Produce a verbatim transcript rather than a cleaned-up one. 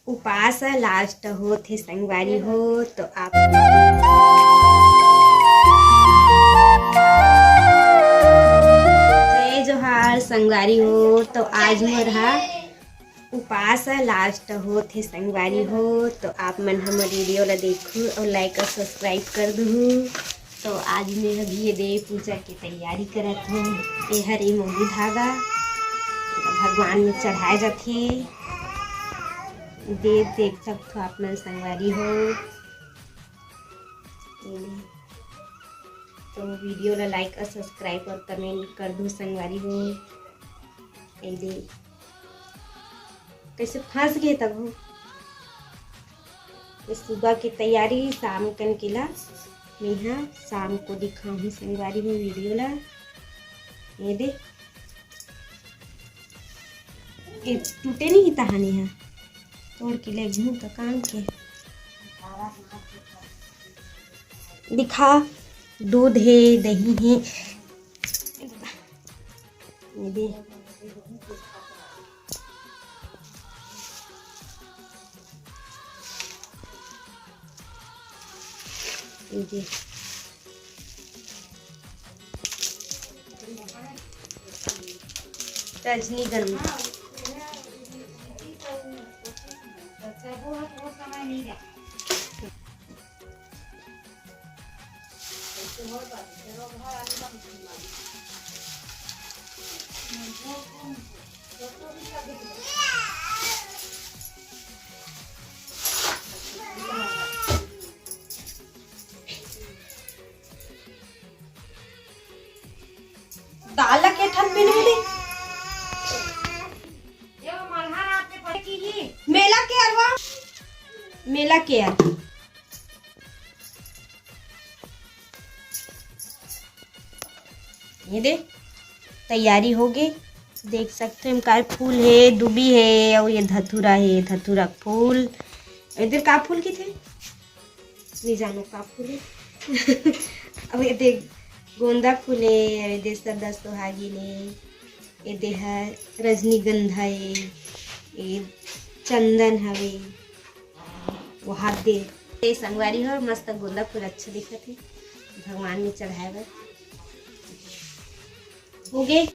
उपास ह लास्ट होत हे संगवारी हो, तो आप जय जोहार संगवारी हो। तो आज मोर हा उपास ह लास्ट होत हे संगवारी हो, तो आप मन हमर वीडियो ला देखू और लाइक और सब्सक्राइब कर दहू। तो आज मैं अभी ये दे पूजा की तैयारी करत हूँ। ये हरे मोगी धागा भगवान में चढ़ाए जाथे। दे देख सकथो आप मन संगवारी हो। ये दे। तो वीडियो ला लाइक और सब्सक्राइब और कमेंट कर दू संगवारी हो। ये दे। कैसे फंस गए तब हो। ये सुबह की तैयारी शाम कन के ला मैं हा शाम को दिखाहूँ संगवारी हो वीडियो ला। ये दे। ये टूटे नहीं तहानी है, तोड़ के ले घूम तो काम के दिखा। दूध है, दही है, ये दे। ये दे। रजनीगंधा। दाल ला के ठन पिन हो दे। मेला के अरवा, मेला के अरवा। ये दे, तैयारी हो गे। देख सकते हैं, काय फूल है, दुबी है, और ये धतूरा है, धतूरा फूल। इधर का फूल की थे? नहीं जानो का फूल है। अब ये देख, गोंदा फूल है, ये दे सदा सुहागिन है, ये दे है रजनीगंधा है, ये चंदन हवे। वो हाथ दे। ये संगवारी हो, मस्त गोंदा फूल अच्छा दिखत है भगवान में चढ़ाए बर। हो गे।